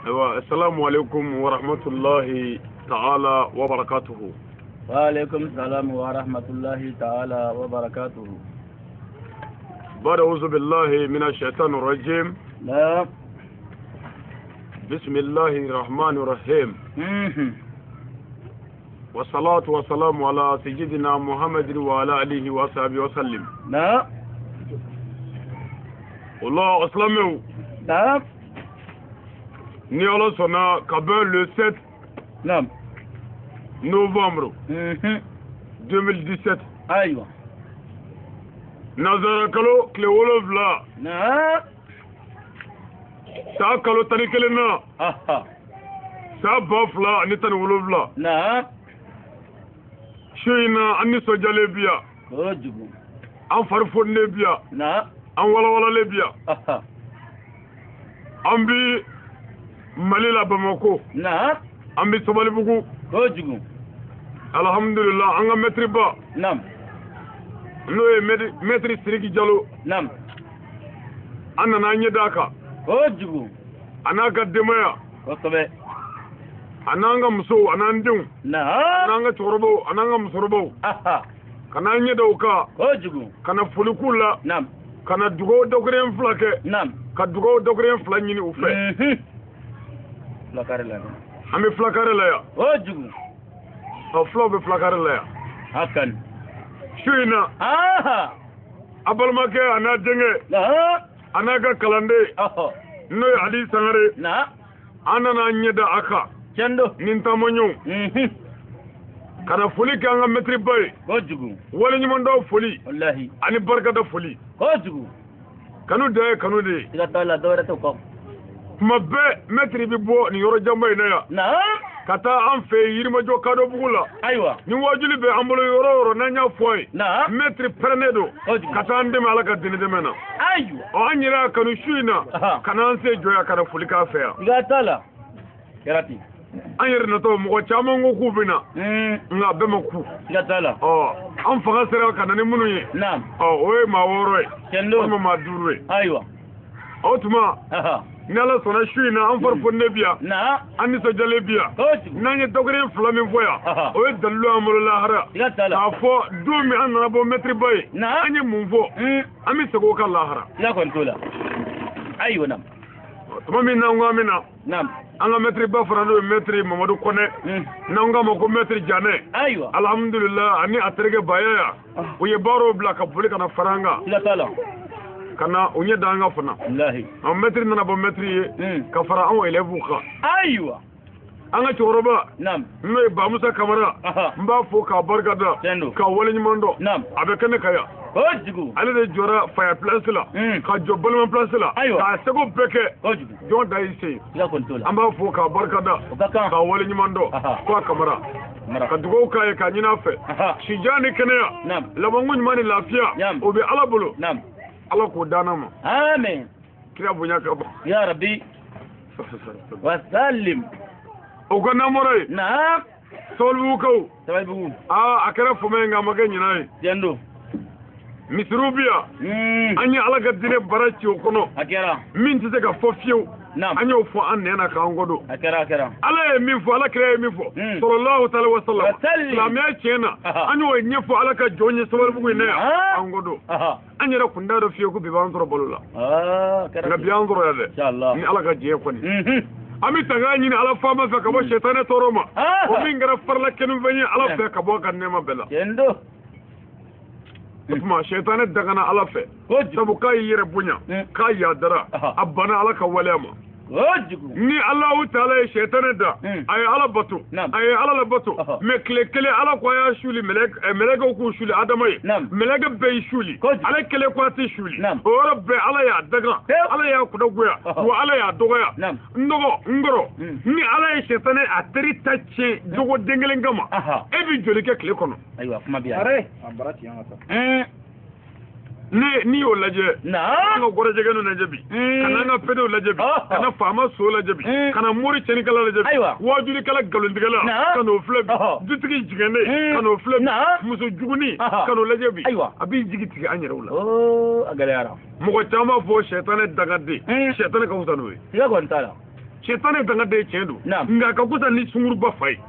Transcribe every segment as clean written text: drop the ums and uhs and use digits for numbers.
Ayiwa, assalamu alaikum wa rahmatullahi ta'ala wa barakatuhu. Wa alaikum salam wa rahmatullahi ta'ala wa barakatuhu. Bada auzu billahi minash shaitanir rajim. La. Bismillahir rahmanir rahim. Wa salatu wa salamu ala sayyidina Muhammadin wa ala alihi wa sahbihi wa sallim. Na. Allah aslamu. Na. Ni Ala sɔnna ka bɛn le 7 Naam. novembre 2017. Ayiwa. Nanzara kalo tile 7. Naam. San kalo 11 na. Aha. San 2017. Naam. Su in na an nisɔndiyalen bi yan. Kojugu. An fari foninen bi yan. Naam. An walawalalen bi yan. Aha. An bi Mali la Bamako. Naam. An bi Sabalibugu. Kojugu. Alhamdulillah, an ka maître ba. Naam. N'o ye maître Sidiki Jalo. Naam. An nana an ɲɛ d'a kan. Kojugu. A n'a ka denbaya. Kosɛbɛ. A n'an ka musow, a n'an denw. Naam. A n'an ka cɛkɔrɔbaw, a n'an ka musokɔrɔbaw. Aha. Ka n'an ɲɛ da u kan. Kojugu. Ka na foli k'u la. Naam. Ka na dugawu dakuruɲɛ 2 kɛ. Naam. Ka dugawu dakuruɲɛ 2 ɲini u fɛ. Fulakari la. An bɛ fulakari la yan. Kojugu. Ɔ, fulaw bɛ fulakari la yan. Hakan. Su in na. Aha. A balimakɛ a n'a denkɛ. Naam. A n'a ka kalanden. Ɔhɔ. N'o ye Ali Sangare. Naam. An nana an ɲɛ da a kan. Tiɲɛ don. Ni n taamaɲɔgɔnw. Ka na foli kɛ an ka maître ba ye. Kojugu. Waleɲumandɔn foli. Walahi. Ani barikada foli. Kojugu. Kanu da ye kanu de ye. Siga t'a la, dɔwɛrɛ t'o kɔ. Tuma bɛɛ maître bɛ bɔ nin yɔrɔ janba in na yan. Naam. Ka taa an fɛ yen Yirimajɔ Kadɔbugu la. Ayiwa. Ni wajuli bɛ an bolo yɔrɔ o yɔrɔ n'an y'a fɔ a ye. Naam. Maître pɛrɛnnen don. Kojugu. Ka taa an dɛmɛ Ala ka deni dɛmɛ na. Ayiwa. Ɔ, an yɛrɛ y'a kanu su in na. Aha. Ka n'an se jɔ yan ka na foli k'a fɛ yan. Siga t'a la. Kɛra ten. An yɛrɛ natɔ mɔgɔ caman ko k'u bɛ na. Nka a bɛɛ ma ku. Siga t'a la. Ɔ, an fanga sera ka na ni minnu ye. Naam. Ɔ, o ye maa 6 ye. Tiɲɛ don. Walima maa 5 ye. Ayiwa. O tuma. Aha. Ni Ala sɔnna su in na an fari foninen bi yan. Naam. An nisɔndiyalen bi yan. Kojugu. N'an ye dakuruɲɛ 2 min fɔ yan. Aha. O ye dalilu y'an bolo lahara. Siga t'a la. K'a fɔ don min an nana bɔ maître ba ye. Naam. An ye mun fɔ. An bɛ segin o kan lahara. Siga kɔni t'o la. Ayiwa naam. Tuma min n'an ko an bɛ na. Naam. An ka maître ba fana n'o ye maître Mamadu Kɔnɛ. N'an k'a ma ko maître Janɛ. Ayiwa. Alhamdulillah, ani a terikɛ Bayaya. U ye baaraw bila ka boli ka na fara an kan. Siga t'a la. Ka na u ɲɛ da an kan fana. Walahi. An maître nana bɔ maître ye. Ka fara anw élèves kan. Ayiwa. An ka cɛkɔrɔba. Naam. N'o ye Bamusa Kamara. Aha. N b'a fo k'a barika da. Tiɲɛ don. K'a waleɲuman dɔn. Naam. A bɛ kɛnɛ kan yan. Kojugu. Ale de jɔra Faya place la. Ka jɔ Balima place la. Ayiwa. K'a seko bɛɛ kɛ. Kojugu. Jɔn da y'i se yen. Siga kɔni t'o la. An b'a fo k'a barika da. O ka kan. K'a waleɲuman dɔn. Aha. Ko a Kamara. Mara. Ka dugawu k'a ye k'a ɲini a fɛ. Aha. Sijan ni kɛnɛya. Naam. Labanko ɲuman ni lafiya. Naam. O bɛ Ala bolo. Naam. Ala k'o d'an ma. Amin. Kira bonya ka ban. Ya Rabbi. Wa sallim. O ka n'an bɔra yen. Naam. Sabalibugukaw. Sabalibugu. Aa, a kɛra fama ye nka a ma kɛ ɲinan ye. Tiɲɛ don. Misiriw bi yan. An ye Ala ka diinɛ baara ci o kɔnɔ. A kɛra. Min tɛ se ka fɔ fiyewu. Naam. An y'o fɔ an nɛn na k'an kɔ don. A kɛra, a kɛra. Ala ye min fɔ, Ala kira ye min fɔ. Sallallahu ta'ala wa sallam. Wa sallim. Silamɛya tiɲɛ na. Aha. An y'o ɲɛfɔ Ala ka jɔn ye Sabalibugu in na yan. Ah. An kɔ don. Aha. An yɛrɛ kun t'a dɔn fiyewu ko bi b'an sɔrɔ balo la. Ah, a kɛra. Nka bi y'an sɔrɔ yan dɛ. Inshallah. Ni Ala ka diɲɛ kɔni. An bɛ tanga ɲini Ala faama fɛ ka bɔ sɛtanɛ tɔɔrɔ ma. Ah. O min kɛra farila kɛnɛfɛn ye Ala fɛ ka bɔ a ka nɛɛma bɛɛ la. Tiɲɛ don. O tuma sɛtanɛ dagana Ala fɛ. Kojugu. Sabu k'a y'i yɛrɛ bonya. K'a yadara. Aha. A banna Ala ka waleya ma. Kojugu. Ni Alahu taala ye sɛtanɛ da. A ye Ala bato. Naam. A ye Ala labato. Aha. Mais tile kelen Ala ko a y'a suli mɛlɛkɛw k'u suli Adama ye. Naam. Mɛlɛkɛ bɛɛ y'i suli. Kojugu. Ale kelen ko a tɛ suli. Naam. O yɔrɔ bɛɛ Ala y'a dagan. Pewu. Ala y'a kunnagoya. Aha. Wa Ala y'a dɔgɔya. Naam. N dɔgɔ, n kɔrɔ. Ni Ala ye sɛtanɛ a teri ta tiɲɛ jogo den kelen kama. Aha. E bɛ joli kɛ tile kɔnɔ. Ayiwa, kuma bɛ yan. Are. A bara tiɲɛ ka taa. N'i y'o lajɛ. Naam. An ka gɔrɔjɛgɛnw lajɛ bi. Ka n'an ka pedew lajɛ bi. Ɔhɔ. Ka na faama so lajɛ bi. Mm. Ka na mori cɛnnikɛla lajɛ bi. Ayiwa. Waajulikɛla nkalontigɛla. Naam. Ka n'o filɛ bi. Ɔhɔ. Dutigi jigɛnnen. Mm. Ka n'o filɛ bi. Naam. Muso juguni. Ɔhɔ. Ka n'o lajɛ bi. Ayiwa. A b'i jigi tigɛ an yɛrɛw la. Oo, a gɛlɛyara. Mɔgɔ caman fɔ sɛtanɛ dangaden. Mm. Sɛtanɛ ka fisa n'o ye. Siga kɔni t'a la. Shetane dangaden tiɲɛ don nka a ka fisa ni sunguruba fa ye.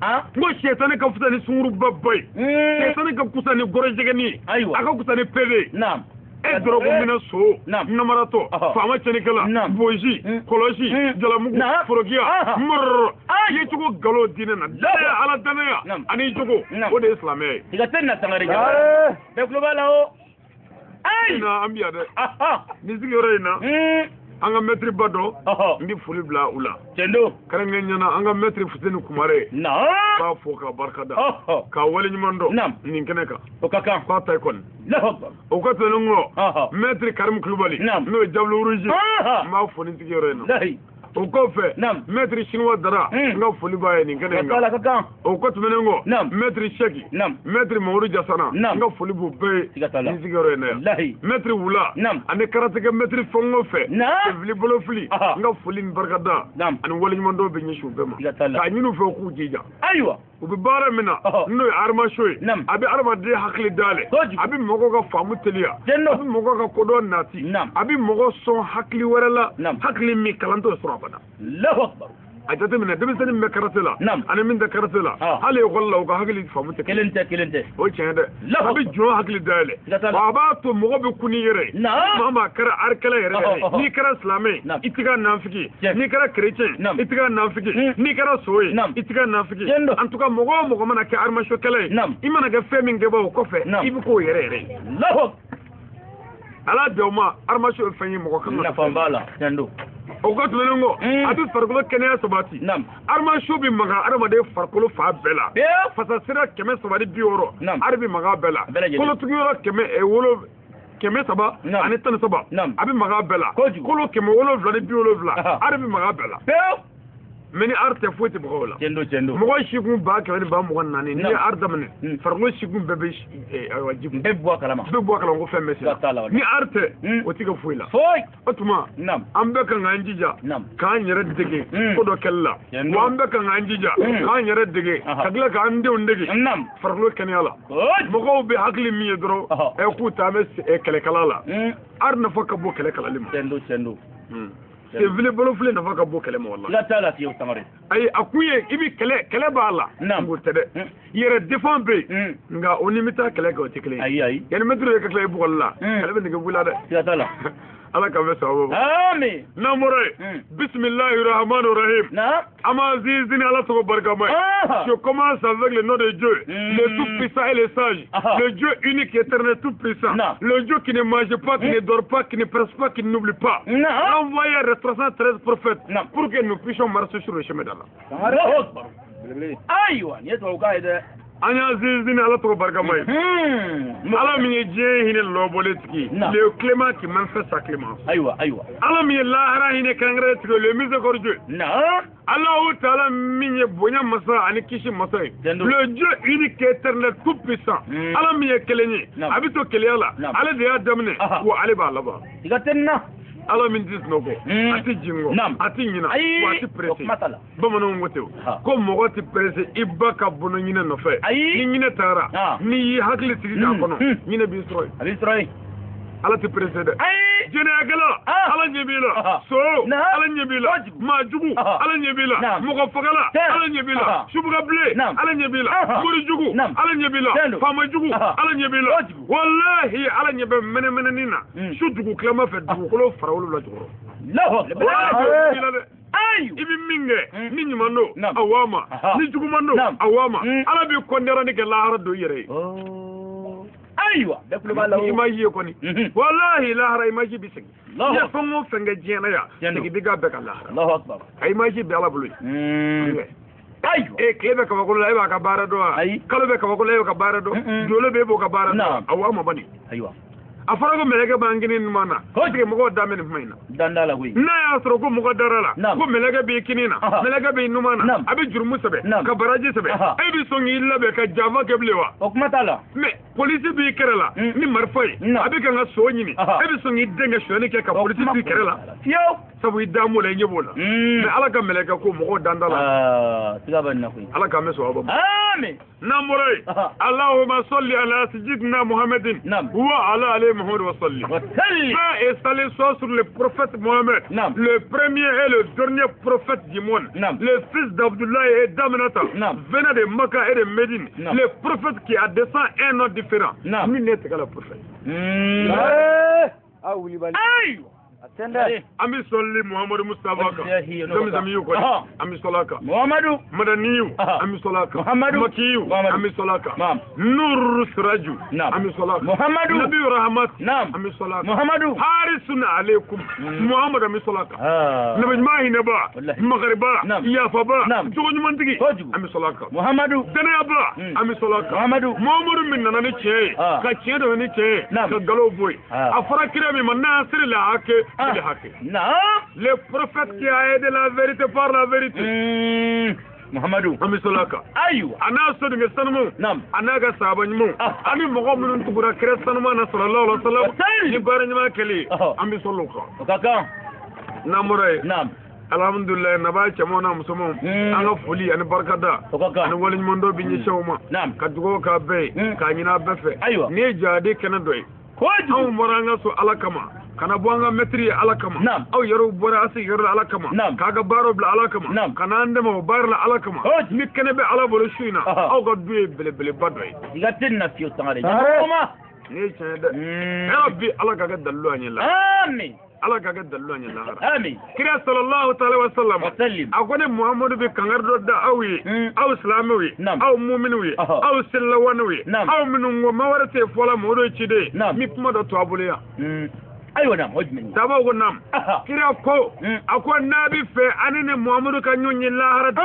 N ko shetane ka fisa ni sunguruba ba ye. Shetane ka fisa ni gɔrɔjɛgɛnin ye. A ka fisa ni pede ye. E dɔrɔgu minɛ so namaratɔ faama cɛnnikɛla bozi kɔlɔsi jalamugu forokiya mɔrɔrɔ i ye cogo galo diinɛ na danaya ala danaya ani jogo o de ye silamɛya ye. I ka tɛ na Sangare jara bɛɛ tulo b'a la o. Ayi na an bi yan dɛ nin sigiyɔrɔ in na an ka mɛtiri ba dɔ n bɛ foli bila u la. Tiɲɛ don. Kɛrɛnkɛrɛnnenya la an ka mɛtiri Fuseni Kumare. Naamu. B'a fo k'a barika da. K'a waleɲuman dɔn. Nin kɛnɛ kan. O ka kan. K'a ta kɔni. O ka tɛmɛnen kɔ. Mɛtiri Karimu Kulubali. N'o ye Jabolo Rouge. N b'a fo nin sigiyɔrɔ in na. O kɔfɛ. Mɛtiri Sinuwa Dara. N ka foli b'a ye nin kɛnɛ in kan. O kɔ tɛmɛnen kɔ. Mɛtiri Sɛki. Mɛtiri Mamadu Jasana. N ka foli b'u bɛɛ ye nin sigiyɔrɔ in na yan. Mɛtiri Wula. Ani karatakɛ mɛtiri fɛn o fɛn. Fili bolo fili. N ka foli ni barika da. Ani waleɲuman dɔw bɛ ɲɛsin u bɛɛ ma. K'a ɲini u fɛ u k'u jija. Ayiwa. U bɛ baara min na n'o ye arimaso ye a bɛ adamaden hakili dayɛlɛ a bɛ mɔgɔw ka faamu teliya a bɛ mɔgɔw ka kodɔn nati a bɛ mɔgɔ sɔn hakili wɛrɛ la hakili min kalan t'o sɔrɔ abada. A jateminɛ denmisɛnnin min bɛ karate la ani min tɛ karate la hali ekɔli la u ka hakili faamu tɛ kelen tɛ kelen tɛ. O tiɲɛ dɛ a bɛ jɔn hakili dayɛlɛ wa a b'a to mɔgɔ bɛ kun n'i yɛrɛ ye maa maa kɛra arikɛla yɛrɛ yɛrɛ n'i kɛra silamɛ ye i tɛ ka nafigi n'i kɛra kerecɛn i tɛ ka nafigi n'i kɛra so ye i tɛ ka nafigi en tout cas mɔgɔ o mɔgɔ mana kɛ arimasokɛla ye i mana kɛ fɛn min kɛba o kɔfɛ i bɛ k'o yɛrɛ yɛrɛ ye. Ala bɛn o ma arimaso ye fɛn ye mɔgɔ kan ka nafa b'a la tiɲɛ don. O ka tɛmɛnen kɔ a bɛ farikolo kɛnɛya sabati arimaso bɛ maga adamaden farikolo fan bɛɛ la fasasira 360 ari bɛ maga bɛɛ la kolotuguyɔrɔ 313 a bɛ maga bɛɛ la kolo 770 ari bɛ maga bɛɛ la. Mais ni art tɛ foyi tɛ mɔgɔw la. Tiɲɛ don tiɲɛ don. Mɔgɔ si kun 124,000 n'i ye art daminɛ farikolo si kun bɛɛ bɛ ayiwa ji bɛɛ bɔ a kalama. Bɛɛ bɔ a kalama ko fɛn bɛ se la. Ni art tɛ o tɛ kɛ foyi la. Foyi. O tuma an bɛɛ kan k'an jija k'an yɛrɛ dege ko dɔ kɛli la. Wa an bɛɛ kan k'an jija k'an yɛrɛ dege ka tila k'an denw dege farikolo kɛnɛya la. Mɔgɔw bɛ hakili min ye dɔrɔn ɛ k'u taa bɛ kɛlɛkala la. Art nafa ka bon kɛlɛ kalali ma. Tiɲɛ don tiɲɛ don. Senfili bolofili nafa ka bon kɛlɛ ma walahi. I ka t'a la fiyewu Sangare. Ayi a kun ye i bɛ kɛlɛ kɛlɛ b'a la. O tɛ dɛ. Yɛrɛ défense bɛ yen. Nka o ni bɛ taa kɛlɛ kɛ o tɛ kelen ye. Ayi ayi. Yanni mɛtiri ye ka tila i bugɔli la. Kɛlɛ bɛ nege bɔ i la dɛ. Siga t'a la. Ala k'an bɛ sababu ma. Amin. N'an bɔra yen. Bisimilahi rahmani rahim. Naam. An b'an sinsin Ala tɔgɔ barikama ye. Je commence avec le nom de Dieu, le tout-puissant et le sage, le Dieu unique, éternel, tout-puissant, le Dieu qui ne mange pas, qui ne dort pas, qui ne presse pas, qui n'oublie pas. Envoyé les 313 prophètes pour que nous puissions marcher sur le chemin d'Allah. Ayiwa nin ye tubabukan ye dɛ. An y'an sinsin Ala tɔgɔ barikama ye. Ala min ye diɲɛ hinɛ lɔbɔlen tigi, le clément qui manifeste sa clémence. Ayiwa ayiwa. Ala min ye lahara hinɛ kɛrɛnkɛrɛnnen tigi, le miséricordieux. Naam. Allahu Taala min ye bonya masa ani kisi masa ye. Le Dieu unique éternel tout puissant. Ala min ye kelen ye, a bɛ to keleya la, ale de y'a daminɛ, wa ale b'a laban. I ka teli na. Ala min tɛ sunɔgɔ, a tɛ jingɔ, a tɛ ɲina, wa a tɛ pressé. Bamananw ko ten ko mɔgɔ tɛ pressé i ba ka bɔnɔ ɲinɛ nɔfɛ. Ni ɲinɛ taara, n'i y'i hakili sigi k'a kɔnɔ, ɲinɛ b'i sɔrɔ yen. A b'i sɔrɔ yen. Ala tɛ pressé dɛ. Jɛnɛyakɛla, Ala ɲɛ b'i la. So, Ala ɲɛ b'i la. Maajugu, Ala ɲɛ b'i la. Mɔgɔ fagala, Ala ɲɛ b'i la. Subugabilen, Ala ɲɛ b'i la. Morijugu, Ala ɲɛ b'i la. Faamajugu, Ala ɲɛ b'i la. Walahi Ala ɲɛ bɛ mɛnɛmɛnɛnin na. Su dugu tilama fɛ dugukolo fara wolonwula jukɔrɔ. I bɛ min kɛ ni ɲuman don a waa ma, ni juguman don a waa ma, Ala b'i kɔndɛrɛni kɛ lahara don i yɛrɛ ye. Ayiwa bɛɛ tulo b'a la o. I ma ye kɔni. Walahi lahara image bɛ segin. I ye fɛn o fɛn kɛ diɲɛ na yan, segin b'i ka bɛɛ ka lahara. Alahu akibaru. A image bɛ Ala bolo yen. Ayiwa. E tile bɛ kabako la e b'a ka baara dɔn wa? Ayi. Kalo bɛ kabako la e b'a ka baara dɔn. Jolo bɛ e b'o ka baara dɔn. Awɔ a ma bani. Ayiwa. A fɔra ko mɛlɛkɛ b'an kini numan na. Ko mɔgɔw da bɛ nin kuma in na. Dan t'a la koyi. N'a y'a sɔrɔ ko mɔgɔ dara la. Ko mɛlɛkɛ b'i kini na. Mɛlɛkɛ b'i numan na. A bɛ jurumu sɛbɛn. Ka baraji sɛbɛn. E bɛ sɔn k'i labɛn ka janfa kɛ bilen wa? O kuma t'a la. Mais polisi b'i kɛrɛ la ni marifa ye. A bɛ kan ka so ɲini. E bɛ sɔn k'i den kɛ sonyali kɛ ka polisi t'i kɛrɛ la. Fiyewu. Sabu i da m'o la i ɲɛ b'o la. Mais Ala ka mɛlɛkɛ ko mɔgɔw dan t'a la. Siga bɛ nin na koyi. Ala k'an bɛ sɔn ma. Amin. N'an bɔra yen. Allahumma salli ala sayyidina Muhammadin. Wa ala alihi alayhi Muhammad wa salli. Paix et salut soit sur le prophète Mohammed, le premier et le dernier prophète du monde, le fils d'Abdullah et d'Aminata, venant de Makkah et de Médine, le prophète qui a 201 ans différents. Nul n'est égal au prophète. Ami sɔli Muhammadu Mustafa kan, Zamzamiyu kɔni, an bɛ sɔli a kan. Muhammadu. Madaniyu, an bɛ sɔli a kan. Muhammadu. Makiyu, an bɛ sɔli a kan. Nuru Siraju, an bɛ sɔli a kan. Muhammadu. Nabiyu Rahmat, an bɛ sɔli a kan. Muhammadu. Harisun aleykum, Muhammadu an bɛ sɔli a kan. Nabi ɲuman hinɛba, magariba, yafaba, jogo ɲumantigi, an bɛ sɔli a kan. Muhammadu. Danayaba, an bɛ sɔli a kan. Muhammadu. Muhammadu min nana ni tiɲɛ ye, ka tiɲɛ dɛmɛ ni tiɲɛ ye, ka nkalon bɔ yen. A fɔra kira min ma Nasiri la hakɛ. Le prophète qui a aidé la vérité par la vérité. Muhammadu. Ami solaka. Ayiwa. A n'a sodenkɛ sanumanw. A n'a ka sahaba ɲumanw. Ani mɔgɔ minnu tugura kira sanuman na sallallahu alaihi wa sallam. Ni baara ɲuman kɛli ye. An bɛ sɔli o kan. O ka kan. N'an bɔra yen. Alhamdulilayi nabaa cɛmanw n'a musomanw. An ka foli ani barikada. Ani waleɲumandɔn bɛ ɲɛsin aw ma. Ka dugawu k'a bɛɛ ye. K'a ɲini a bɛɛ fɛ. Ayiwa. Nin ye jahadi kɛnɛ dɔ ye. Anw bɔra an ka so Ala kama. Kana bɔ an ka mɛtiri ye Ala kama. Aw yɛrɛw bɔra a sigiyɔrɔ la Ala kama. K'a ka baaraw bila Ala kama. Ka n'an dɛmɛ o baara la Ala kama. Ni kɛnɛ bɛ Ala bolo su in na, aw ka du ye belebeleba dɔ ye. I ka teli na fiyewu Sangare. Nin ye tiɲɛ ye dɛ. Yarabi Ala ka kɛ dalilu an ye la. Amin. Ala ka kɛ dalilu an ye lahara. Amin. Kira sallallahu ta'ala wa sallam. A ko ne Muhammadu bɛ kangari dɔ da aw ye, aw silamɛw ye, aw muminiw ye, aw selilawanew ye, aw minnu ko maa wɛrɛ tɛ fɔla Muhamadu ye ciden ye. N bɛ kuma dɔ to a bolo yan. Ayiwa naam, o jumɛn ye? Sababu ko naam. Kira ko, a ko n'a bɛ fɛ ani ne Muhammadu ka ɲɔgɔn ye lahara don,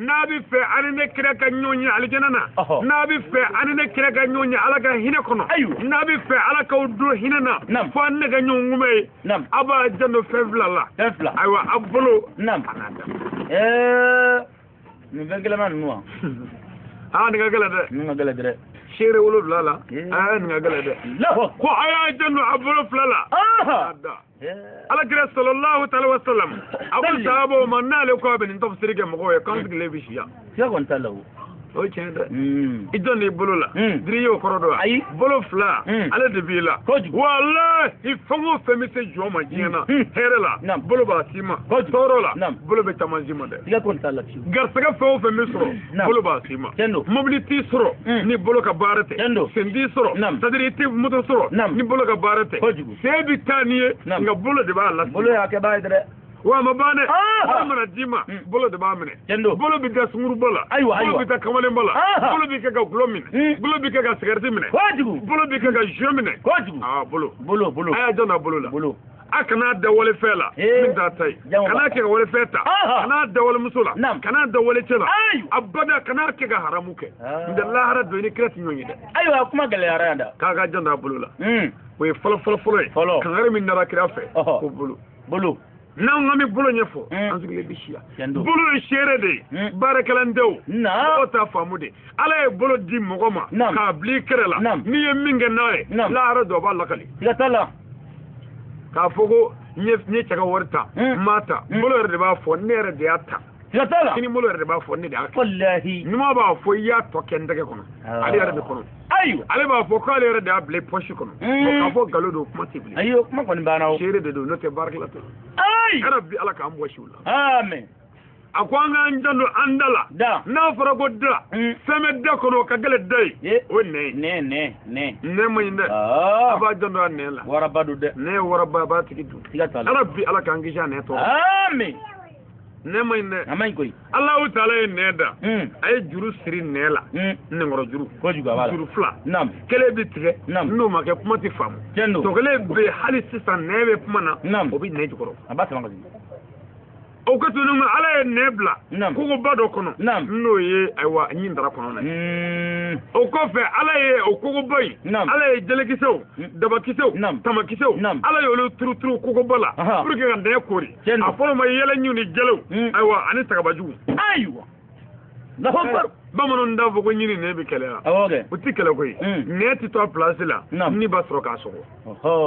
n'a bɛ fɛ ani ne kira ka ɲɔgɔn ye alijana na, n'a bɛ fɛ ani ne kira ka ɲɔgɔn ye Ala ka hinɛ kɔnɔ, n'a bɛ fɛ Ala k'aw don hinɛ na, fo an ne ka ɲɔgɔn kunbɛn ye, aw b'a janto fɛn fila la. Fɛn fila. Ayiwa a bolo. Naam. Nin fɛn gɛlɛnman ninnu wa? Aa nin ka gɛlɛn dɛ. Nin ka gɛlɛn dɛ. Seere wolonwula la, aa nin ka gɛlɛn dɛ. Ko a y'a janto a bolo fila la. Ala kira sallallahu ta'ala wa sallam a ko sahabaw ma n'ale ko a bɛ nin tafsiri kɛ mɔgɔw ye k'an sigilen bɛ si yan. Siga kɔni t'a la o. O ye tiɲɛ dɛ. I jɔn de bolo la. Diri y'o kɔrɔ dɔn wa? Ayi. Bolo fila. Ale de b'i la. Kojugu. Walahi fɛn o fɛn bɛ se jɔn ma diɲɛ na. Hɛrɛ la. Bolo b'a s'i ma. Tɔɔrɔ la. Bolo bɛ caman s'i ma dɛ. Siga kɔni t'a la fiyewu. Garisɛgɛ fɛn o fɛn bɛ sɔrɔ. Bolo b'a s'i ma. Tiɲɛ don. Mobili t'i sɔrɔ. Ni bolo ka baara tɛ. Tiɲɛ don. Sen t'i sɔrɔ. C'est à dire i tɛ moto sɔrɔ. Ni bolo ka baara tɛ. Kojugu. Sen bɛ taa n'i ye. Nka bolo de b'a lase. Bolo y'a kɛbaa ye dɛ. Wa a ma ban dɛ. Bolo mana d'i ma, bolo de b'a minɛ. Bolo bɛ da sunkuruba la. Ayiwa ayiwa. Bolo bɛ taa kamalenba la. Bolo bɛ kɛ ka gulɔ minɛ. Bolo bɛ kɛ ka sigarɛti minɛ. Kojugu. Bolo bɛ kɛ ka jus minɛ. Kojugu. Aa bolo. Bolo bolo. A y'a jɔ n'a bolo la. Bolo. A kana da walifɛn la. Min t'a ta ye. Kana kɛ ka walifɛn ta. Kana da walimuso la. Kana da walicɛ la. Abada kana kɛ ka haramu kɛ. N tɛ lahara don i ni kira tɛ ɲɔgɔn ye dɛ. Ayiwa kuma gɛlɛyara yan dɛ. K'a ka jɔ n'a bolo la. O ye fɔlɔ fɔlɔ fɔlɔ ye. Fɔlɔ. Kangari min nana kira fɛ. Ko bolo. Bolo. N'anw ka mi bolo ɲɛfɔ an sigilen bɛ siya bolo ye seere de ye baarakɛla tɛ o mɔgɔ t'a faamu de Ala ye bolo di mɔgɔ ma k'a bila i kɛrɛ la n'i ye min kɛ n'a ye lahara dɔ b'a lakali k'a fɔ ko n ye cɛ ka wari ta n m'a ta bolo yɛrɛ de b'a fɔ ne yɛrɛ de y'a ta sini bolo yɛrɛ de b'a fɔ ne de y'a kɛ ɲuman b'a fɔ i y'a tɔ kɛ n tɛgɛ kɔnɔ ale yɛrɛ de kɔnɔ Ayiwa. Ale b'a fɔ k'ale yɛrɛ de y'a bila poche kɔnɔ. K'a fɔ nkalon don kuma tɛ bilen. Ayi o kuma kɔni banna o. Seere de don n'o tɛ baarakɛla tɛ. Ayi. Yarabi Ala k'an bɔ siw la. Amin. A ko an k'an janto an da la. Da. N'a fɔra ko da. Fɛn bɛ da kɔnɔ o ka gɛlɛn da ye. O ye nɛn ye. Nɛn nɛn nɛn. Nɛn man ɲi dɛ. A b'a janto a nɛn la. Waraba don dɛ. Nɛn ye waraba a b'a tigi dun. Siga t'a la. Yarabi Ala k'an kisi a nɛn tɔɔrɔ. Amin. Nɛn man ɲi dɛ. A man ɲi koyi. Alahu taala ye nɛn da. A ye juru siri nɛn la. Nɛnkɔrɔ juru. Kojugu a b'a la. Juru fila. Naam. Kelen bɛ tigɛ. Naam. N'o ma kɛ kuma tɛ faamu. Tiɲɛ don. Tɔ kelen bɛ hali sisan nɛn bɛ kuma na. Naam. O bɛ nɛn jukɔrɔ. A b'a sama ka jigin. O ka to ɲɔgɔn Ala ye nɛn bila. Naam. Kogoba dɔ kɔnɔ. Naam. N'o ye ayiwa ɲin dara kɔnɔ na ye. O kɔfɛ Ala ye o kogoba in. Naam. Ala ye jɛlɛkisɛw. Dabakisɛw. Naam. Tamakisɛw. Naam. Ala y'olu turu turu kogoba la. Pour que ka nɛn kori. Tiɲɛ don. A fɔlɔ ma yɛlɛɲinw ni jɛlɛw. Ayiwa ani sagabajugu. Ayiwa. Allahu akbar. Bamananw t'a fɔ ko ɲin ni nɛn bɛ kɛlɛ la. Awɔ kɛ. U tɛ kɛlɛ koyi. Nɛn tɛ to a place la. Naam. Ni b'a sɔrɔ k'a sɔgɔ.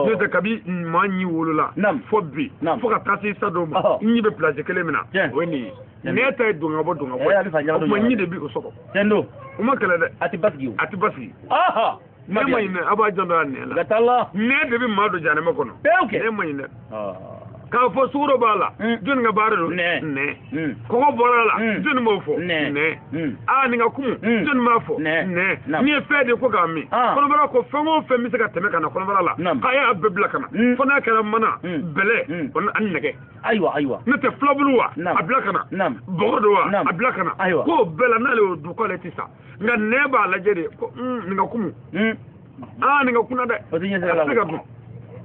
N'o tɛ kabi maa ɲi wolola. Naam. Fo bi. Naam. Fo ka taa se sa dɔw ma. Ɲi bɛ place kelen min na. Tiɲɛ. O ye nin ye. Nɛn ta ye don ka bɔ don ka bɔ. A bɛ fan ɲaga O tuma ɲi de bɛ o sɔgɔ. Tiɲɛ don. U ma kɛlɛ dɛ. A tɛ basigi o. A tɛ basigi. Ne ma ɲi dɛ, a b'a janto a nɛ la. Nɛ de bɛ maa don jahanama kɔnɔ. Ne ma ɲi dɛ. K'a fɔ sukaro b'a la, jɔnni ka baara don? Nɛ. Kɔgɔ bɔra a la, jɔnni b'o fɔ? Nɛ. Aa nin ka kumu, jɔnni b'a fɔ? Nɛ. N'i ye fɛn de ko k'a min, kɔnɔbara ko fɛn o fɛn bɛ se ka tɛmɛ ka na kɔnɔbara la, k'a y'a bɛɛ bila ka na. Fo n'a kɛra mana, bɛlɛ, ani nɛgɛ. Ayiwa ayiwa. N'o tɛ filabulu wa, a bila ka na. Bɔgɔ don wa, a bila ka na. K'o bɛɛ la n'ale y'o dun k'ale tɛ sa. Nka nɛ b'a lajɛ de ko nin ka kumu. Aa nin ka kunna dɛ. O tɛ ɲɛ sira la. A tɛ se ka dun.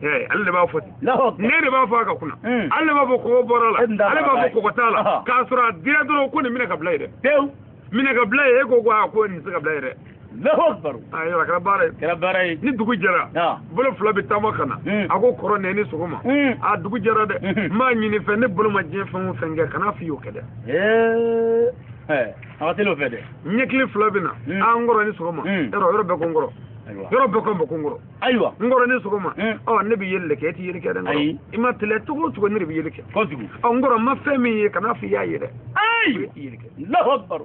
Ale de b'a fɔ ten. Ne de b'a fɔ a ka kunna. Ale de b'a fɔ kɔgɔ bɔra la. Ale b'a fɔ kɔgɔ t'a la. K'a sɔrɔ a dira dɔrɔn ko nin minɛ ka bila yen dɛ. Pewu. Minɛ ka bila yen, e ko ko aa ko nin tɛ se ka bila yen dɛ. Allahu akbar. Aa yɔrɔ a kɛra baara ye. Kɛra baara ye. Ni dugu jɛra. Bolo fila bɛ taama ka na. A ko kɔrɔ nɛ ni sɔgɔma. A dugu jɛra dɛ. N b'a ɲini fɛ ne bolo ma diɲɛ fɛn o fɛn kɛ kana f'i y'o kɛ dɛ. A ka teli o fɛ dɛ. Ɲɛkili fila bɛ na. An kɔrɔ ni sɔgɔma. Yɔrɔ bɛɛ ko n kɔrɔ. Yɔrɔ bɛɛ ko n kɔrɔ. Ayiwa. N kɔrɔ ni sɔgɔma. Ɔ ne bɛ yeli kɛ, e tɛ yeli kɛ dɛ. Ayi. I ma teliya cogo o cogo ne de bɛ yeli kɛ. Kojugu. Ɔ n kɔrɔ n ma fɛn min ye kana f'i y'a ye dɛ. Ayi. E tɛ yeli kɛ. Allahu akbar.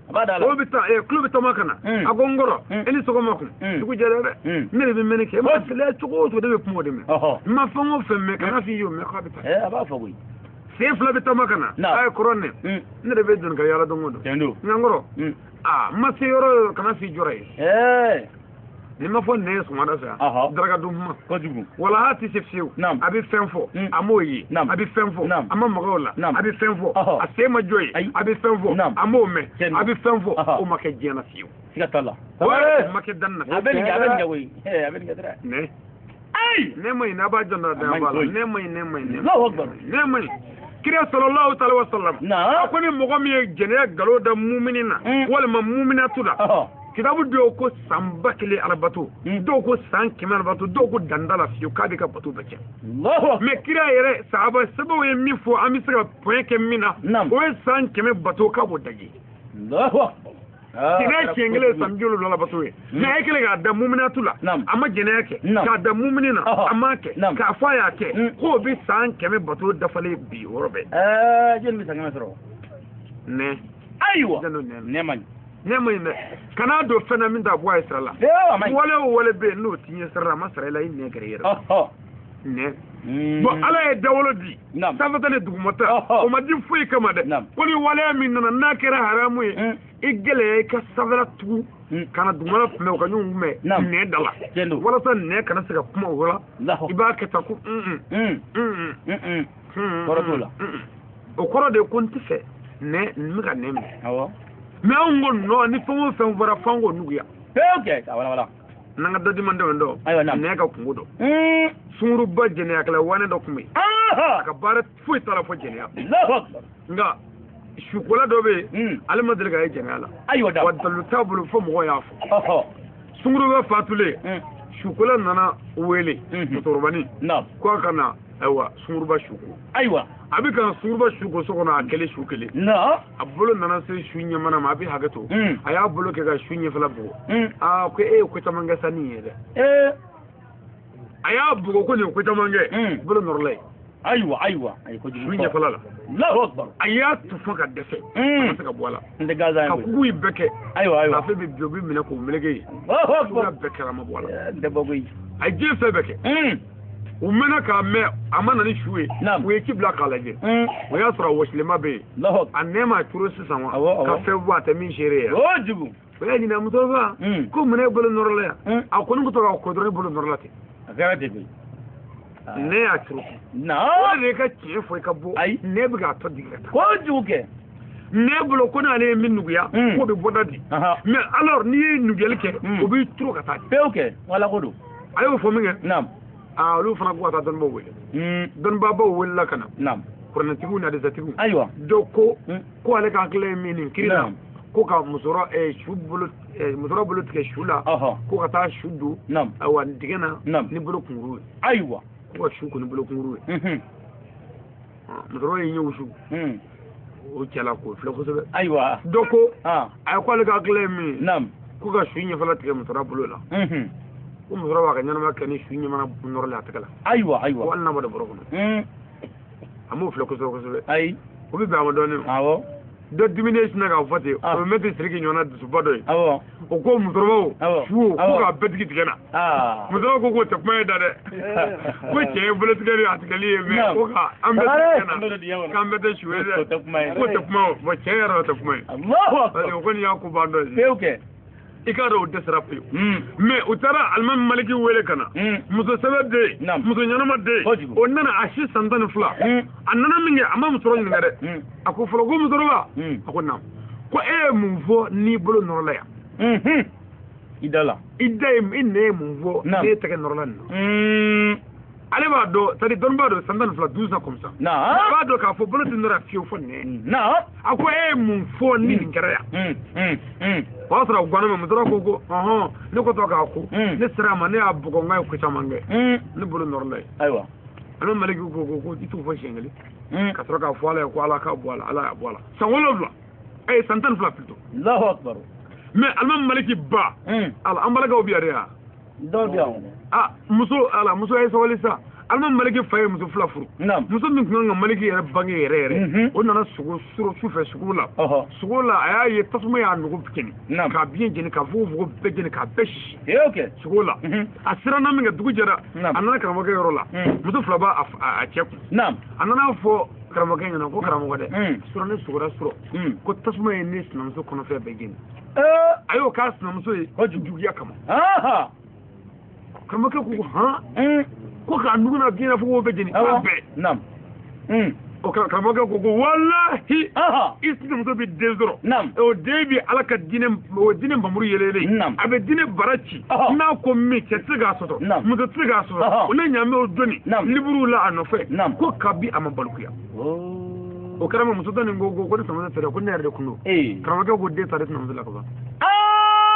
A b'a da la. O bɛ taa tulo bɛ taama ka na. A ko n kɔrɔ e ni sɔgɔma kun. Dugu jɛra dɛ. Ne de bɛ mɛnni kɛ. I ma teliya cogo o cogo ne bɛ kuma o de mɛn. N ma fɛn o fɛn mɛn kana f'i y'o mɛn k'a bɛ taa. A b'a fɔ koyi. Sen fila bɛ taama ka na. A ye kɔrɔ nɛ. Ne de bɛ doni ka yaala don o don. Tiɲɛ don. Nka n kɔrɔ. Aa n ma se yɔrɔ o yɔrɔ kana f'i jɔra yen. Ni ma fɔ nɛ ye sɔgɔmada fɛ yan, daraka dun kuma. Kojugu. Walaha tɛ se fiyewu. A bɛ fɛn fɔ, a m'o ye. A bɛ fɛn fɔ, a ma maga o la. A bɛ fɛn fɔ, a sen ma jɔ yen. A bɛ fɛn fɔ, a m'o mɛn. A bɛ fɛn fɔ, o ma kɛ diɲɛ na fiyewu. Siga t'a la. O ma kɛ danni na. A bɛ nin kɛ, a bɛ nin kɛ koyi. A bɛ nin kɛ dɛ. Nɛ. Ayi. Nɛ ma ɲi, n'a b'a jɔ n'a da b'a la. Nɛ ma ɲi, nɛ ma ɲi. Allahu akbar. Nɛ ma ɲi. Kira sallallahu alaihi wa sallam. A ko ni mɔgɔ min ye jɛnɛya nkalon da mumini na, walima muminatu la. Kitabu dɔw ko san 1000 alabato, dɔw ko san 100 alabato, dɔw ko danda la fiyewu k'a bɛ ka bato bɛɛ tiɲɛ. Mais kira yɛrɛ sahaba sɛbɛnw ye min fɔ an bɛ se ka point kɛ min na, o ye san 100 bato k'a b'o daji. Jɛnɛya siɲɛ kelen ye san 70 alabato ye. Mais e kɛlen k'a da muminatu la, a ma jɛnɛya kɛ, k'a da mumini na, a m'a kɛ, k'a fɔ a y'a kɛ, k'o bɛ san 100 bato dafalen bi o yɔrɔ bɛɛ. Jɔnni bɛ san 100 sɔrɔ? Nɛ. Ayiwa. Nɛ man ɲi. Ne ma ɲi dɛ, kan'a don fɛn na min t'a bɔ a ye sira la. Wale o wale bɛ yen n'o t'i ɲɛ sira la, a ma sara i la, i nɛ kɛra i yɛrɛ. Nɛ. Bon Ala ye dawolo di. Sanfɛta ni dugumata. O ma di foyi kama dɛ. Ko ni waleya min nana n'a kɛra haramu ye, i gɛlɛya i ka sanfɛla tugu ka na dugumala kunbɛn o ka ɲɔgɔn kunbɛn nɛ da la. Walasa nɛ kana se ka kuma o la. I b'a kɛ tan ko Kɔrɔ t'o la. O kɔrɔ de ye ko n tɛ fɛ nɛ n bɛ ka nɛ minɛ. Mais anw ko nɔ ni fɛn o fɛn fɔra f'an k'o nuguya. Pewu kɛ a wala wala. N'an ka dadi man dɛmɛ dɔn. Ayiwa naam. Nɛ ka kungo dɔn. Sunguruba jɛnɛyakɛla wanɛ dɔ tun bɛ yen. A ka baara foyi t'a la fo jɛnɛya. Allahu akbar. Nka sukola dɔ bɛ yen. Ale ma deli ka ye jɛnɛya la. Ayiwa da. Wa dalu t'a bolo fo mɔgɔw y'a fɔ. Sunguruba fatulen. Sukola nana wele. Musokɔrɔbanin. Naam. Ko a ka na ayiwa sunguruba suko. Ayiwa. A bɛ ka sunguruba su ko so kɔnɔ a kelen su kelen. A bolo nana se su ɲɛmana ma a bɛ hakɛ to. A y'a bolo kɛ ka su ɲɛfɛla bugɔ. Aa ko e ye ko caman kɛ sa nin ye dɛ. A y'a bugɔ ko nin ye ko caman kɛ. Bolo nɔrɔla yen. Ayiwa ayiwa. A ye kojugu su ɲɛfɛla la. Allahu akbar. A y'a tufa ka dɛsɛ. A ma se ka bɔ a la. N tɛ gansan ye koyi. Ka kugu in bɛɛ kɛ. Ayiwa ayiwa. Tafe bɛ bin o bɛ minɛ k'o meleke yen. Allahu akbar. Suguya bɛɛ kɛra a ma bɔ a la. N tɛ bɔ koyi. A ye diɲɛ fɛn bɛɛ kɛ. U mɛnna k'a mɛn a ma na ni su ye. U ye ci bila k'a lajɛ. O y'a sɔrɔ a wɔsilenba bɛ yen. A nɛ ma turu sisan wa. Ka fɛn bɔ a tɛ min seere ye. Kojugu. O y'a ɲininka musokɔrɔba. Ko munna e bolo nɔrɔ la yan. A kɔni ko to ka ko dɔrɔn e bolo nɔrɔ la ten. A kɛra ten koyi. Ne y'a turu. O de ka tiɲɛ fɔ i ka bɔ. Ayi. Nɛ bɛ k'a tɔ digi ka taa. Kojugu kɛ. Nɛ bolo ko n'ale ye min nuguya. K'o bɛ bɔda di. Mais alors n'i ye nuguyali kɛ. O b'i turu ka taa. Pewu kɛ wala ko don. A y'o fɔ min kɛ. Naam. Aa olu fana ko ka taa dɔnnibaw wele. Dɔnnibaabaw welela ka na. Naam. Kuranɛtigiw ni hadisatigiw. Ayiwa. Dɔ ko ko ale ka hakilila ye min nin kiri la. Ko ka musɔrɔ bolo tigɛ su la. Ko ka taa su don. Naam. Ayiwa dingɛ na. Naam. Ni bolo kunkuru ye. Ayiwa. Ko ka su ko ni bolo kunkuru ye. Musɔrɔ y'i ɲɛ wusu. O cɛ la k'o filɛ kosɛbɛ. Ayiwa. Dɔ ko. A ye ko ale ka hakilila ye min ye. Naam. Ko ka su ɲɛfɛla tigɛ musɔrɔ bolo la. Ko musokɔrɔba b'a ka ɲɛnamaya kɛ ni su ɲɛmana nɔrɔlen a tɛgɛ la. Ayiwa ayiwa. Ko hali n'a ma don bɔrɔ kɔnɔ. A m'o filɛ kosɛbɛ kosɛbɛ. Ayi. O bɛ bɛn a ma dɔɔnin. Awɔ. Dɔ diminen sinna k'a fɔ ten, o bɛ mɛtiri Sidiki ɲɔgɔnna dusuba dɔ ye. O ko musokɔrɔbaw su ko k'a bɛɛ tigi tigɛ na. Musokɔrɔbaw ko k'o tɛ kuma ye da dɛ. Ko cɛ ye bolotigɛ ni a tigɛli ye mais ko ka an bɛɛ tigɛ na k'an bɛɛ tɛ su ye dɛ. K'o tɛ kuma o, bon cɛ yɛrɛ o tɛ kuma ye. Parce que o kɔni y'a ko ban dɔ ye. I k'a dɔn o dɛsɛra pewu. Mais u taara alimami Maliki wele ka na. Muso sɛbɛ den, muso ɲɛnama den, o nana a si san 12. A nana min kɛ a ma musokɔrɔba ɲininka dɛ. A ko fɔlɔ ko musokɔrɔba, a ko naamu. Ko e ye mun fɔ n'i bolo nɔrɔla yan? I da la. I da ye i nɛn ye mun fɔ n'e tɛgɛ nɔrɔla nin na? Ale b'a dɔn, c'est à dire dɔnni b'a dɔn san 12 12 ans comme ça. A b'a dɔn k'a fɔ bolo tɛ nɔrɔ fiyewu fo nɛn. A ko e ye mun fɔ ni nin kɛra yan? O y'a sɔrɔ a ganna mɛ musokɔrɔba ko ko ɔhɔn ne ko tɔ k'a ko ne sera a ma ne y'a bugɔ n k'a ye ko caman kɛ ne bolo nɔrɔla ye. Ayiwa. Ale Maliki ko ko ko i t'o fɔ siɲɛ kelen. Ka sɔrɔ k'a fɔ Ala ye ko Ala k'a bɔ a la, Ala y'a bɔ a la. San 7 san 12 plutôt. Allahu akbar. Mais alimami Maliki ba. Ala an balakaw bi yan dɛ yan. Dɔw bɛ yan. Ah muso ala muso ye sabali sa. Alimami Maliki fa ye muso fila furu. Muso min tun kan ka Maliki yɛrɛ bange yɛrɛ yɛrɛ, o nana sogo sufɛ sugu la. Sugo la a y'a ye tasuma y'a nugu jeni, k'a biɲɛ jeni, k'a fogofogo bɛɛ jeni, k'a bɛɛ sisi. Sugo la. A siranna min kɛ dugu jɛra, a nana karamɔgɔkɛ yɔrɔ la. Muso fila b'a a cɛ kun. A nana fɔ karamɔgɔkɛ ɲɛna ko karamɔgɔ dɛ, surɔ ne sogora surɔ, ko tasuma ye ne sinamuso kɔnɔfɛn bɛɛ jeni. A y'o k'a sinamuso ye juguya kama. Karamɔgɔkɛ ko han, ko k'a nugu n'a biɲɛ fogofogo bɛɛ jeni, k'a bɛɛ. O karamɔgɔkɛ ko ko walahi i sinamuso bɛ den sɔrɔ, o den bɛ Ala ka diinɛ, o diinɛ npamuru yɛlɛlen, a bɛ diinɛ bara ci, n'a ko min cɛ tɛ se k'a sɔsɔ, muso tɛ se k'a sɔsɔ, o ne ɲaamɛ o donni liburu la a nɔfɛ, ko kabi a ma balikuya. O kɛra muso dɔ nin ko ko ne sinamuso tɛ dɛ, ko ne yɛrɛ de kun don. Karamɔgɔkɛ ko den ta de sinamuso la ka ban.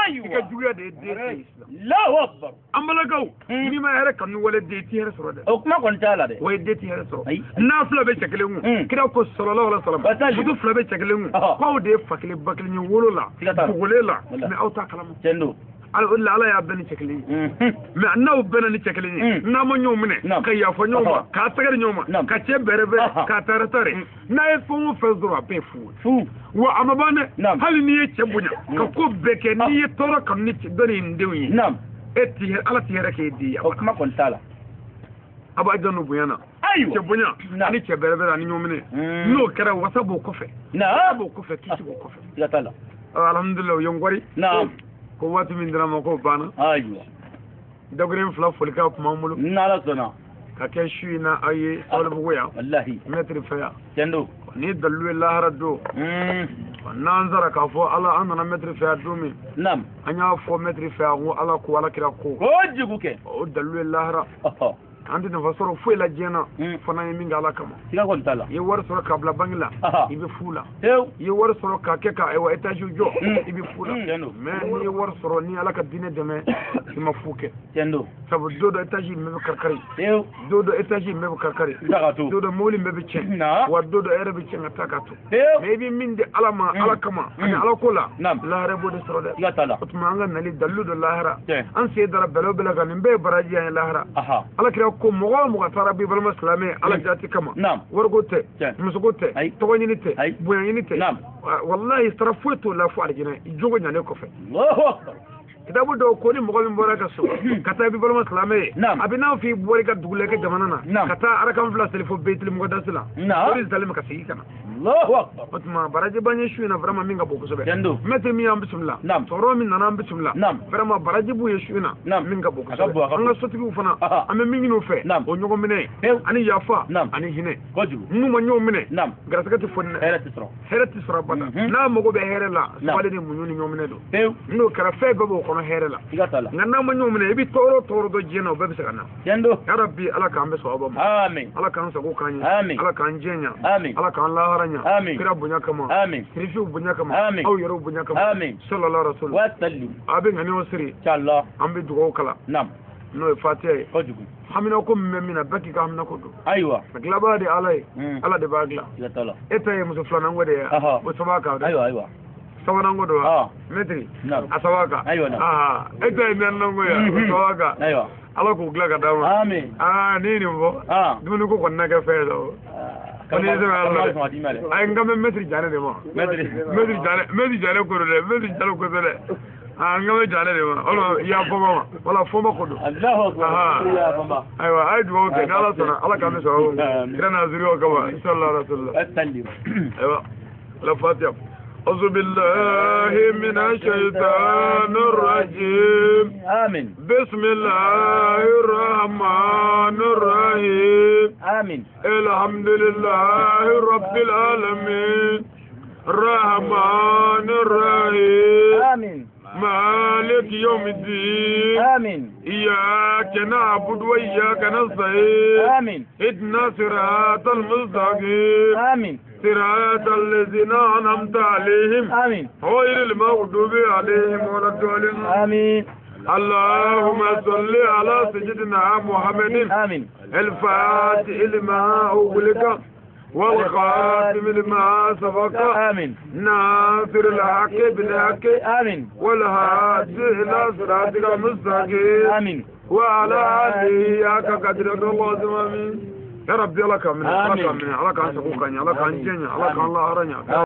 I ka juguya de ye den ye sisan. Allahu akbar. An balakaw, n'i ma hɛrɛ kanu wale den i ti hɛrɛ sɔrɔ dɛ. O kuma kɔni t'a la dɛ. Wa den ti hɛrɛ sɔrɔ. N'a fila bɛ cɛ kelen kun, kira ko sallallahu alaihi wasallam, muso fila bɛ cɛ kelen kun, k'aw de ye fa kelen ba kelen ye wolo la, dogolen la, mais aw t'a kalama. Tiɲɛ don. Ala y'a bɛn ni cɛ kelen ye. Mais n'aw bɛnna ni cɛ kelen ye, n'a ma ɲɔgɔn minɛ, ka yafa ɲɔgɔn ma, k'a tɛgɛ di ɲɔgɔn ma, ka cɛ bɛrɛ bɛrɛ, k'a tare tare, n'a ye fɛn o fɛn sɔrɔ a bɛɛ ye fu. Wa a ma ban dɛ, hali n'i ye cɛ bonya, ka ko bɛɛ kɛ, n'i ye tɔɔrɔ kanu ni dɔ ni denw ye, e ti Ala ti hɛrɛ k'e di yan. O kuma kɔni t'a la. A b'a jɔ n'o bonya na. Ayiwa. Cɛ bonya ani cɛ bɛrɛ bɛrɛ ani ɲɔgɔn minɛ. N'o kɛra wasa b'o kɔfɛ. Wasa b'o kɔfɛ, kisi b'o kɔfɛ. Siga t'a la. Alhamdulilayi o ye n kɔri. Ko waati min dira ma k'o banna. Ayiwa. Dakuruɲɛ fila folikan tun b'an bolo. N'Ala sɔnna. Ka kɛ su in na aw ye Sabalibugu yan. Walahi. Mɛtiri fɛ yan. Tiɲɛ don. Ni dalilu ye lahara don. N'an sara k'a fɔ Ala an nana mɛtiri fɛ yan don min. Naam. An y'a fɔ mɛtiri fɛ yan ko Ala ko Ala kira ko. Kojugu kɛ. O dalilu ye lahara. An tɛ nafa sɔrɔ foyi la diɲɛ na fo n'an ye min kɛ Ala kama. Siga kɔni t'a la. I ye wari sɔrɔ k'a bila banki la, i bɛ fu la. I ye wari sɔrɔ k'a kɛ ka ayiwa étage jɔ, i bɛ fu la. Mais n'i ye wari sɔrɔ ni Ala ka diinɛ dɛmɛ, i ma fu kɛ. Tiɲɛ don. Sabu don dɔ étage in bɛɛ bɛ karikari. Don dɔ étage in bɛɛ bɛ karikari. Don dɔ mobili in bɛɛ bɛ tiɲɛ. Wa don dɔ e yɛrɛ bɛ tiɲɛ ka taa k'a to. Mais i bɛ min di Ala ma Ala kama ani Ala ko la, lahara b'o de sɔrɔ dɛ. Siga t'a la. O tuma an ka nali dalilu dɔ lahara. An sen dara bɛlɛ o bɛlɛ kan, nin bɛɛ ye baraji ye lahara. Ala kira ko mɔgɔ o mɔgɔ taara b'i balima silamɛ Ala jati kama, wariko tɛ, musoko tɛ, tɔgɔ ɲini tɛ, bonya ɲini tɛ, walahi sara foyi t'o la fo alijinɛ jogo ɲanen kɔfɛ. Kitabu dɔw ko ni mɔgɔ min bɔra ka so ka taa i b'i balima silamɛ ye, a bɛ n'a fɔ i bɔra i ka dugu la i ka jamana na ka taa arakan fila seli fo Beyitili mɔgɔdasi la, o de zalima ka segin ka na. O tuma baraji b'an ye su in na vraiment min ka bon kosɛbɛ. Mɛtiri min y'an bisimila, cɛkɔrɔba min nana an bisimila, vraiment baraji b'u ye su in na min ka bon kosɛbɛ. An ka sotigiw fana, an bɛ min ɲini u fɛ, o ɲɔgɔn minɛ ani yafa ani hinɛ. N'u ma ɲɔgɔn minɛ, garisɛgɛ tɛ foni dɛ, hɛrɛ tɛ sɔrɔ abada. N'a mago bɛ hɛrɛ la, sabali ni muɲu ni ɲɔgɔn minɛ don. N'o kɛra fɛn bɛɛ b'o kɔnɔ hɛrɛ la. Nka n'a ma ɲɔgɔn minɛ, i bɛ tɔɔrɔ dɔ diɲɛ na, o bɛɛ bɛ se ka na. Yarabi Ala k'an bɛ sɔn ma. Ala k'an sago k'an ye. Ala k'an jɛ ɲa. Ala k'an lahara ɲa. Kira bonya kama. Sirifiw bonya kama. Aw yɛrɛw bonya kama. Sallallahu alaihi wasallam. A bɛ ŋaniyaw siri. An bɛ dugawu kalan. N'o ye Fatiha ye. Haminako min bɛ min na, bɛɛ k'i ka haminako don. Ayiwa. A dilanbaga de ye Ala ye. Ala de b'a dilan. E ta ye muso filanan ko de ye. O saba kan. Ayiwa. Sabanan ko don wa? Mɛtiri. A saba kan. Ayiwa. E ta ye naaninan ko ye. O saba kan. Ayiwa. Ala k'o dilan ka d'a ma. Amin. Aa n'i ye nin fɔ. Dumuni ko kɔni na kɛ fɛn ye sa o. Ni sɛbɛn ala. Ayi, n kan bɛ maître Jane de ma. Maître Jane, maître Jane ko don dɛ, maître Jalo ko tɛ dɛ. Ah, n kan bɛ Jane de ma. Walima ya fɔma ma. Wala fɔma ko don. Allahu akbar. Ya fɔma. Ayiwa, a ye dugawu kɛ n'Ala sɔnna, Ala k'an bɛ sɔrɔ. Kira n'a zuriyaw kama, inshallah rasulullah. Ayiwa, la Fatiha. أعوذ بالله من الشيطان الرجيم. آمين. بسم الله الرحمن الرحيم. آمين. الحمد لله رب العالمين الرحمن الرحيم. آمين. مالك يوم الدين. آمين. إياك نعبد وإياك نستعين. آمين. اهدنا صراط المستقيم. آمين. صراط الذين أنعمت عليهم. آمين. غير المغضوب عليهم ولا الضالين. آمين. اللهم صل على سيدنا محمد. آمين. الفاتح لما أغلق والخاتم لما سبق. آمين. ناصر الحق بالحق. آمين. والهادي إلى صراطك المستقيم. آمين. وعلى آله حق قدره اللهم آمين. يا ربي، الله كامل، الله كامل، الله كان سقوقني، الله كان جنيا، الله كان الله أرنيا.